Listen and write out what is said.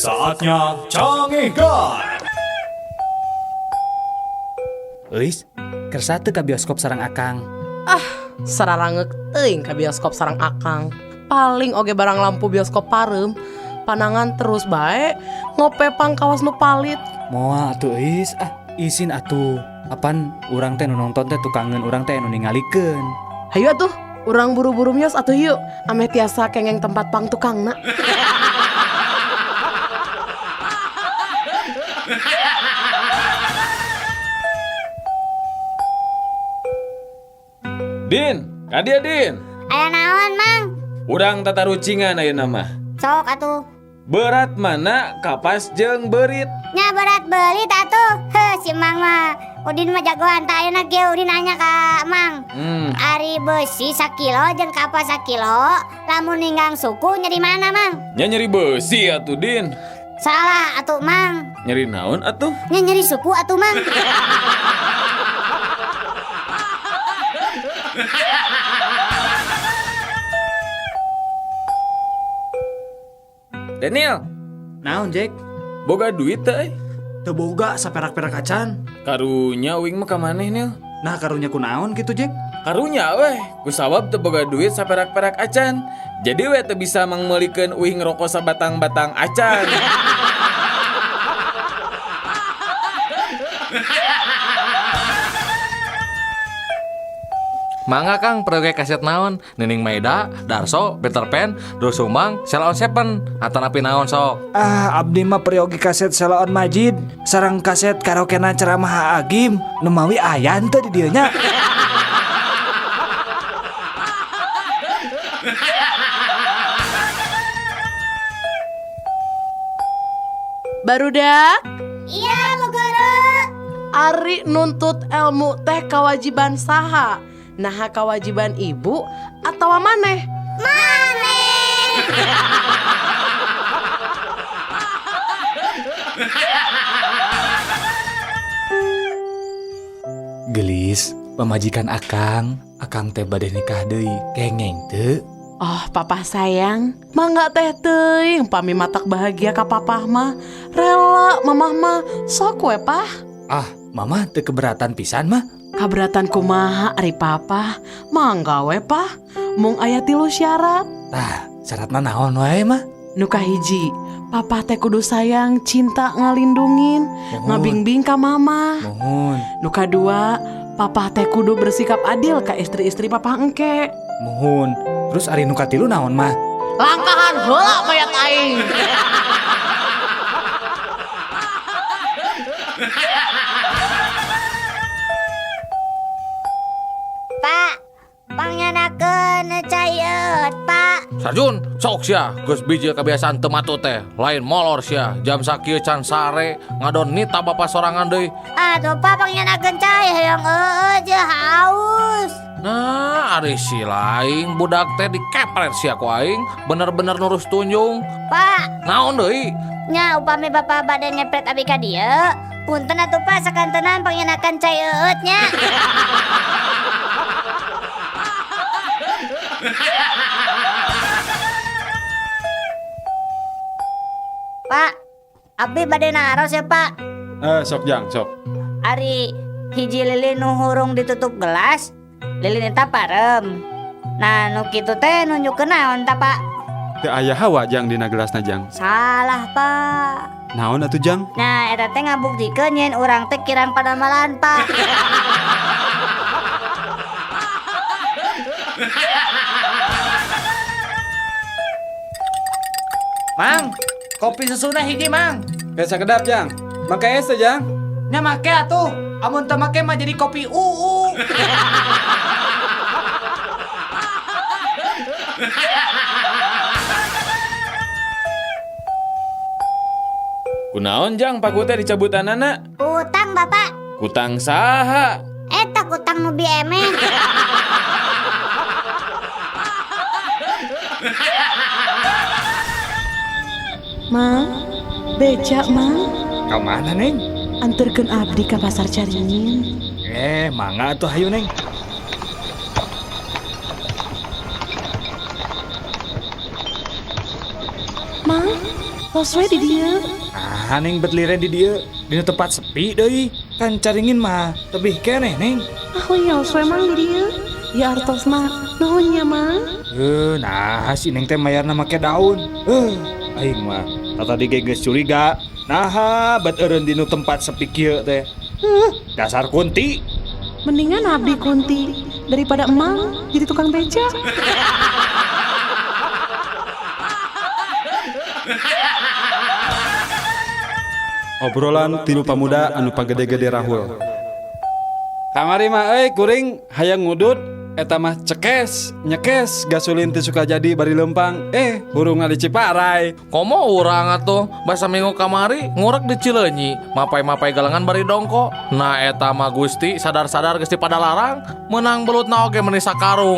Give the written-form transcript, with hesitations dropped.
Saatnya Cangehgar. Euis, kersa teu ka bioskop sareng Akang? Sararangeuk teuing ka bioskop sareng Akang. Paling oge barang lampu bioskop pareum, panangan terus bae ngope pangkawas nu palit. Moal atuh, Euis, ah, isin atuh. Apan urang teh nu nonton teh tukangeun urang teh nu ningalikeun. Hayu atuh, urang buru-buru mios atuh yuk, ameh tiasa kengeng tempat pangtukangna. Din, kadia Din. Aya naon, Mang? Urang tatarucingan ayeuna mah. Sok atuh. Berat mana kapas jeung beurit? Nya berat beulit atuh. Heh, si Mang mah. Udin mah jagoan tah, ayeuna kieu Udin nanya ka Mang. Ari besi sakilo jeung kapas sakilo, lamun ninggang suku nyeri mana, Mang? Nya nyeri besi atuh, Din. Salah atuh, Mang. Nyeri naon atuh? Nya nyeri suku atuh, Mang. Daniel, Naon, Jack? Boga duit teh euy? Teu boga saperak-perak acan. Karunya uing mah ka maneh, Nil. Nah, karunya kunaon kitu, Jack? Karunya weh, kusabab teu boga duit saperak-perak acan. Jadi we teu bisa mangmeulikeun uing rokok sabatang-batang acan. Mangga Kang, proyek kaset naon? Nining Maida, Darso, Peter Pan, Doel Sumbang, Sheila on Seven, atanapi naon sok? Ah, abdi mah peryogi kaset Sheila on Majid, sareng kaset karaokena ceramah Agim, nu mawi aya henteu di dieu nya. Barudak, Iya, Bu Guru. Ari nuntut ilmu teh kewajiban saha? Naha kewajiban ibu atau maneh? Maneh. Gelis, pamajikan Akang, Akang teh bade nikah deui, kengeng teu? Oh, papa sayang, mangga teh teuing pami matak bahagia ka papah mah. Rela mamah mah, sok we pah. Ah, mama teu keberatan pisan mah. Kaberatan kumaha ari papa? Mangga we pah. Mung aya tilu syarat. Tah, syaratna naon wae mah? Nu kahiji, papa teh kudu sayang, cinta, ngalindungin, Mohon. ngabingbing ka mama. Mohon, Nu kadua, papa teh kudu bersikap adil ka istri-istri papa engke. mohon. Terus ari nu katilu naon mah? Langkahan heula mayat aing. Pak, pangyanakeun cai eut, Pak. Sarjun, sok sia, geus bijil kebiasaan teu matut teh, lain molor sia, jam sakieu can sare, ngadon nita bapa sorangan deui. Aduh, Pak, pangyanakeun cai hoyong eueuh jeung haus. Nah, ari si lain budak teh dikepret sia ku aing, bener-bener nurus tunjung. Pak, Naon deui? nya upami bapak bade ngepret abi ka dieu, punten atuh Pak sakantenan pangyanakan cai eueut nya. Pak, abdi bade naros ya, Pak. Sok Jang, sok. Ari hiji lilin nu hurung ditutup gelas, lilin eta parem. Nah, nu kitu teh nunjukkeun naon ta, Pak? Teu aya hawa Jang dina gelasna Jang. Salah, Pak. Naon atuh Jang? Nah, eta teh ngabuktikeun nyen urang teh kirang padamalan, Pak. Mang, kopi susuna hiji, Mang. Biasa kedap Jang. Make es teh Jang. Nya make atuh. Amun teu make mah jadi kopi uu. Kunaon Jang paku teh dicabutanana? Utang, Bapak. Kutang saha? Eta kutang nu biemeh. Mang, beca Mang, Ka mana, Neng? anterkeun abdi ka pasar Caringin. Mangga atuh hayu, Neng. Mang, Tos we di dieu. Ah, Neng bet liren di dieu, dina tempat sepi deui. Kan caringin mah tebih keneh, Neng. Ah wios we Mang di dieu. Ya artosna nuhun nya Mang. Nah si Neng teh mayarna make daun. Aing mah tadi ge geus curiga. Naha bet eureun dinu tempat sepi kieu teh. Dasar kunti. Mendingan abdi kunti daripada emang jadi tukang beca. Obrolan tilu pamuda anu pagede-gede rahul. Kamari mah euy kuring hayang ngudut eta mah cekes nyekes gasolin teu suka jadi bari lempang hurung di Ciparai. Komo urang atuh basa minggu kamari ngurek di Cileunyi, mapai-mapai galengan bari dongko. Nah eta mah Gusti sadar-sadar geus di Padalarang, meunang belutna oge meuni sakarung.